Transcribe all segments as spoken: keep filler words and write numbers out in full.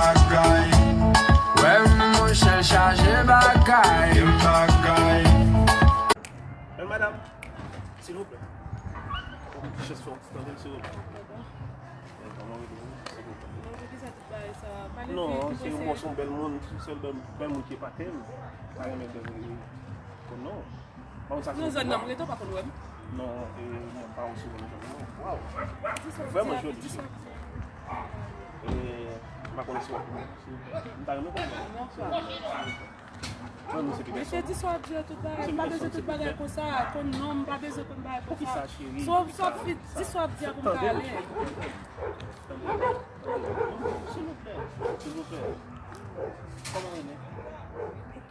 Bagay. Wè monchè chaje bagay. Bagay. Men madam, silvouplè. Chans fè yon ti tande, silvouplè. Kòman w rele w, silvouplè? Non, se yon, se yon bèl moun, se yon bèl, bèl moun ki epate m. Sa renmen bèl moun. Konnen w. Nan zòn nan m rete, ou pa konn wè m? Non, e, non, m pa wè w sou nan zòn nan. Waw. Vrèman joli. E, m pa konnen si w ap wè m. M ta renmen konnen. Mesye, di sa w ap di yo tout bagay. M pa bezwen tout bagay konsa. Konn non m, m pa bezwen konn bagay konsa. So, so ap fi, di sa w ap di a pou m ka ale. Silvouplè, silvouplè. Kòman w rele?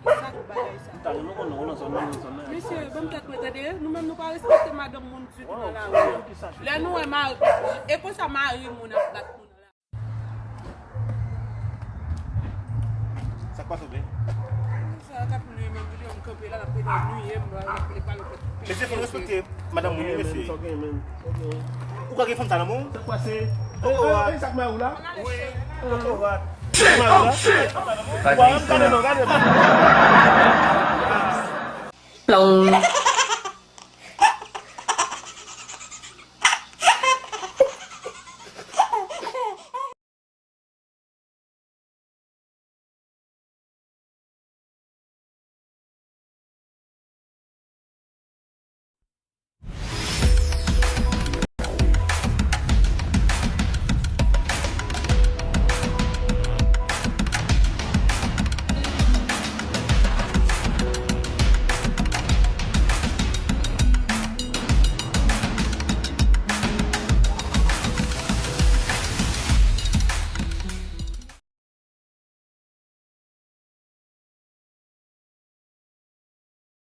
Ki sa k bagay sa? M ta renmen konnen w nan zòn nan, nan zòn nan. Mesye, ban m tèt mwen tande. Nou menm nou pa respekte madanm moun ditou nan lari. Lè nou wè mari, e konsa mari moun ap bat moun nan lari. Sa k pase w menm? Sa k ap nwi m, m kanpe la, l ap rete nwi m, l ap pale. Mesye, fò n respekte madanm moun, wi, mesye. Ou ka gen fanm sa nan men w? Sa k pase? Kokorat. E sa k mari w la? Wi. Kokorat. Sa k mari w la? Gade non, gade non. Plong.